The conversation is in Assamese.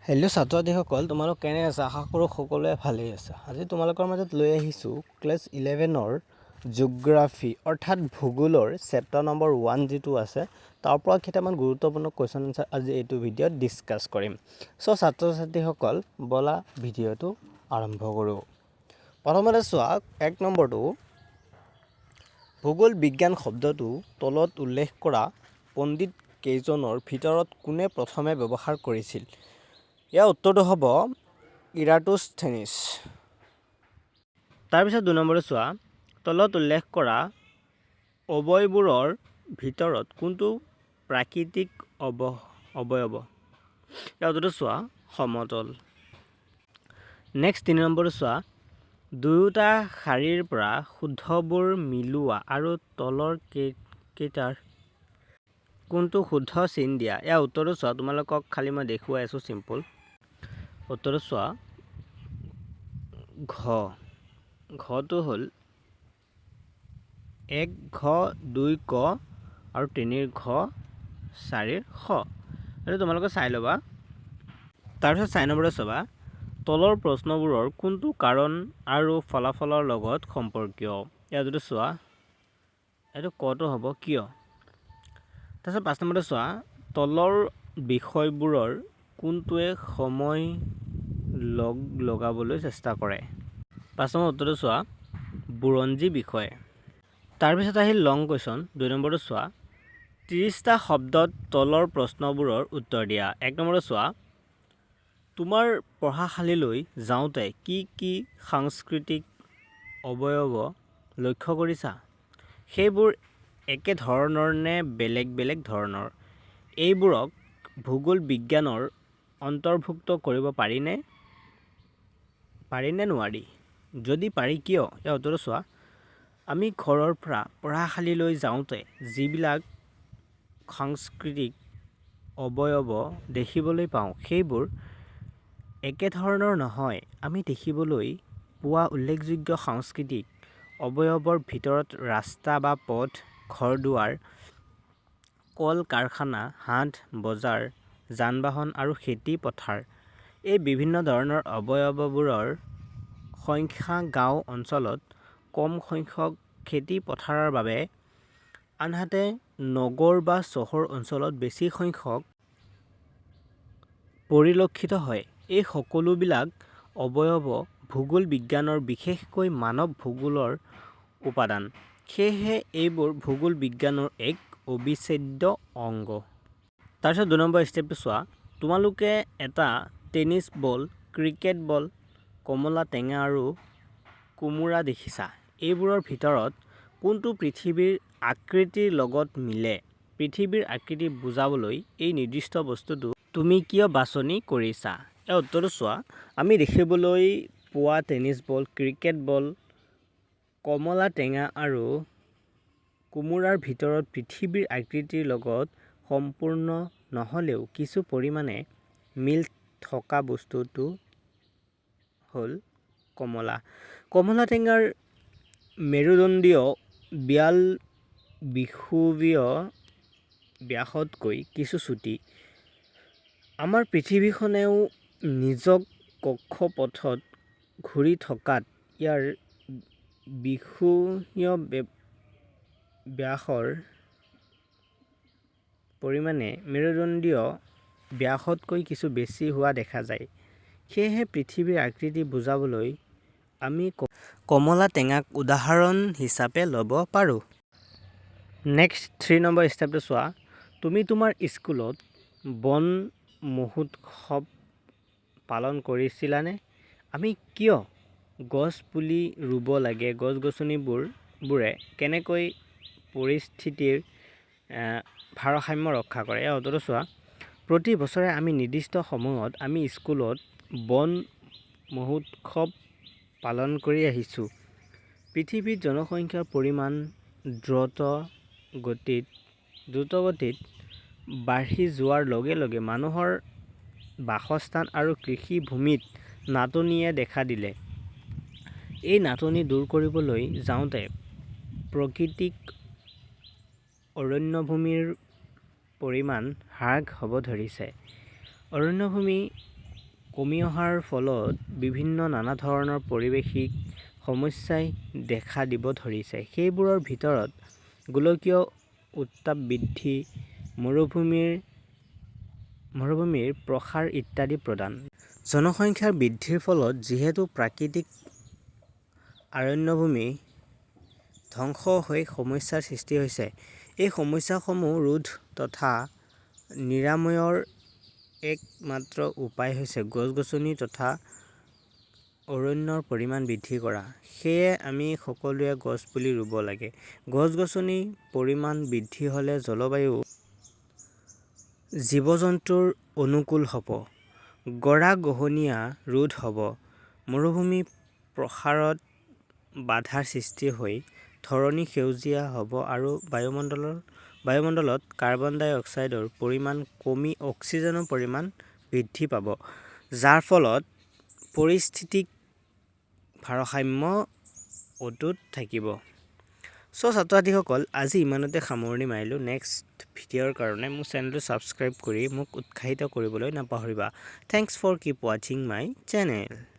হেল্ল' ছাত্ৰ ছাত্ৰীসকল, তোমালোক কেনে আছা? আশা কৰোঁ সকলোৱে ভালেই আছা। আজি তোমালোকৰ মাজত লৈ আহিছোঁ ক্লাছ 11ৰ জিঅ'গ্ৰাফী অৰ্থাৎ ভূগোলৰ চেপ্টাৰ নম্বৰ 1 যিটো আছে, তাৰ পৰা কেইটামান গুৰুত্বপূৰ্ণ কুৱেশ্যন এনচাৰ আজি এইটো ভিডিঅ'ত ডিছকাছ কৰিম। চ' ছাত্ৰ ছাত্ৰীসকল, ব'লা ভিডিঅ'টো আৰম্ভ কৰোঁ। প্ৰথমতে চোৱা, 1 নম্বৰটো, ভূগোল বিজ্ঞান শব্দটো তলত উল্লেখ কৰা পণ্ডিত কেইজনৰ ভিতৰত কোনে প্ৰথমে ব্যৱহাৰ কৰিছিল? ইয়াৰ উত্তৰটো হ'ব ইৰাটোস্থেনিছ। তাৰপিছত 2 নম্বৰটো চোৱা, তলত উল্লেখ কৰা অৱয়ববোৰৰ ভিতৰত কোনটো প্ৰাকৃতিক অৱয়ব? ইয়াৰ উত্তৰটো চোৱা, সমতল। নেক্সট 3 নম্বৰটো চোৱা, দুয়োটা শাৰীৰ পৰা শুদ্ধবোৰ মিলোৱা আৰু তলৰ কেইটাৰ কোনটো শুদ্ধ চিন দিয়া। ইয়াৰ উত্তৰটো চোৱা, তোমালোকক খালি মই দেখুৱাই আছোঁ চিম্পল। উত্তৰটো চোৱা, ঘ। ঘটো হ'ল 1 ঘ, 2 ক আৰু 3ৰ ঘ, 4ৰ খ। এইটো তোমালোকে চাই ল'বা। তাৰপিছত 4 নম্বৰটো চাবা, তলৰ প্ৰশ্নবোৰৰ কোনটো কাৰণ আৰু ফলাফলৰ লগত সম্পৰ্কীয়? ইয়াৰ যদি চোৱা, এইটো কটো হ'ব, কিয়। তাৰপিছত 5 নম্বৰটো চোৱা, তলৰ বিষয়বোৰৰ কোনটোৱে সময় লগ লগাবলৈ চেষ্টা কৰে? 5 নম্বৰ উত্তৰটো চোৱা, বুৰঞ্জী বিষয়। তাৰপিছত আহিল লং কুৱেশ্যন। 2 নম্বৰটো চোৱা, 30টা শব্দত তলৰ প্ৰশ্নবোৰৰ উত্তৰ দিয়া। 1 নম্বৰটো চোৱা, তোমাৰ পঢ়াশালিলৈ যাওঁতে কি কি সাংস্কৃতিক অৱয়ব লক্ষ্য কৰিছা? সেইবোৰ একে ধৰণৰ নে বেলেগ বেলেগ ধৰণৰ? এইবোৰক ভূগোল বিজ্ঞানৰ অন্তৰ্ভুক্ত কৰিব পাৰিনে নোৱাৰি? যদি পাৰি, কিয়? ইয়াৰ উত্তৰটো চোৱা, আমি ঘৰৰ পৰা পঢ়াশালিলৈ যাওঁতে যিবিলাক সাংস্কৃতিক অৱয়ব দেখিবলৈ পাওঁ, সেইবোৰ একেধৰণৰ নহয়। আমি দেখিবলৈ পোৱা উল্লেখযোগ্য সাংস্কৃতিক অৱয়বৰ ভিতৰত ৰাস্তা বা পথ, ঘৰ-দুৱাৰ, কল-কাৰখানা, হাট, বজাৰ, যান-বাহন আৰু খেতি পথাৰ। এই বিভিন্ন ধৰণৰ অৱয়ববোৰৰ সংখ্যা গাঁও অঞ্চলত কম সংখ্যক খেতি পথাৰৰ বাবে, আনহাতে নগৰ বা চহৰ অঞ্চলত বেছি সংখ্যক পৰিলক্ষিত হয়। এই সকলোবিলাক অৱয়ব ভূগোল বিজ্ঞানৰ, বিশেষকৈ মানৱ ভূগোলৰ উপাদান। সেয়েহে এইবোৰ ভূগোল বিজ্ঞানৰ এক অবিচ্ছেদ্য অংগ। তাৰপিছত 2 নম্বৰ ষ্টেপটো চোৱা, তোমালোকে এটা টেনিছ বল, ক্ৰিকেট বল, কমলা টেঙা আৰু কোমোৰা দেখিছা। এইবোৰৰ ভিতৰত কোনটো পৃথিৱীৰ আকৃতিৰ লগত মিলে? পৃথিৱীৰ আকৃতি বুজাবলৈ এই নিৰ্দিষ্ট বস্তুটো তুমি কিয় বাছনি কৰিছা? ইয়াৰ উত্তৰটো চোৱা, আমি দেখিবলৈ পোৱা টেনিছ বল, ক্ৰিকেট বল, কমলা টেঙা আৰু কোমোৰাৰ ভিতৰত পৃথিৱীৰ আকৃতিৰ লগত সম্পূৰ্ণ নহ'লেও কিছু পৰিমাণে মিল থকা বস্তুটো হ'ল কমলা। কমলা টেঙাৰ মেৰুদণ্ডীয় ব্যাস বিষুৱীয় ব্যাসতকৈ কিছু চুটি। আমাৰ পৃথিৱীখনেও নিজক কক্ষপথত ঘূৰি থকাত ইয়াৰ বিষুৱীয় ব্যাসৰ পৰিমাণে মেৰুদণ্ডীয় ব্যাসতকৈ কিছু বেছি হোৱা দেখা যায়। সেয়েহে পৃথিৱীৰ আকৃতি বুজাবলৈ আমি কমলা টেঙাক উদাহৰণ হিচাপে ল'ব পাৰোঁ। নেক্সট 3 নম্বৰ ষ্টেপটো চোৱা, তুমি তোমাৰ স্কুলত বন মহোৎসৱ পালন কৰিছিলানে? আমি কিয় গছ পুলি ৰুব লাগে? গছ-গছনিবোৰে কেনেকৈ পৰিস্থিতিৰ ভাৰসাম্য ৰক্ষা কৰে? ইয়াৰ উত্তৰটো চোৱা, প্ৰতি বছৰে আমি নিৰ্দিষ্ট সময়ত আমি স্কুলত বন মহোৎসৱ পালন কৰি আহিছোঁ। পৃথিৱীত জনসংখ্যাৰ পৰিমাণ দ্ৰুতগতিত বাঢ়ি যোৱাৰ লগে লগে মানুহৰ বাসস্থান আৰু কৃষিভূমিত নাটনিয়ে দেখা দিলে। এই নাটনি দূৰ কৰিবলৈ যাওঁতে প্ৰাকৃতিক অৰণ্যভূমিৰ পৰিমাণ হ্ৰাস হ'ব ধৰিছে। অৰণ্যভূমি কমি অহাৰ ফলত বিভিন্ন নানা ধৰণৰ পৰিৱেশিক সমস্যাই দেখা দিব ধৰিছে। সেইবোৰৰ ভিতৰত গোলকীয় উত্তাপ বৃদ্ধি, মৰুভূমিৰ প্ৰসাৰ ইত্যাদি প্ৰধান। জনসংখ্যাৰ বৃদ্ধিৰ ফলত যিহেতু প্ৰাকৃতিক অৰণ্যভূমি ধ্বংস হৈ সমস্যাৰ সৃষ্টি হৈছে, এই সমস্যাসমূহ ৰোধ তথা নিৰাময়ৰ একমাত্ৰ উপায় হৈছে গছ-গছনি তথা অৰণ্যৰ পৰিমাণ বৃদ্ধি কৰা। সেয়ে আমি সকলোৱে গছপুলি ৰুব লাগে। গছ-গছনিৰ পৰিমাণ বৃদ্ধি হ'লে জলবায়ু জীৱ-জন্তুৰ অনুকূল হ'ব, গৰা-খহনীয়া ৰোধ হ'ব, মৰুভূমি প্ৰসাৰত বাধাৰ সৃষ্টি হৈ ধৰণী সেউজীয়া হ'ব আৰু বায়ুমণ্ডলত কাৰ্বন ডাই অক্সাইডৰ পৰিমাণ কমি অক্সিজেনৰ পৰিমাণ বৃদ্ধি পাব, যাৰ ফলত পৰিস্থিতিক ভাৰসাম্য অটুট থাকিব। চ' ছাত্ৰ-ছাত্ৰীসকল, আজি ইমানতে সামৰণি মাৰিলোঁ। নেক্সট ভিডিঅ'ৰ কাৰণে মোৰ চেনেলটো ছাবস্ক্ৰাইব কৰি মোক উৎসাহিত কৰিবলৈ নাপাহৰিবা। Thanks for keep watching my channel.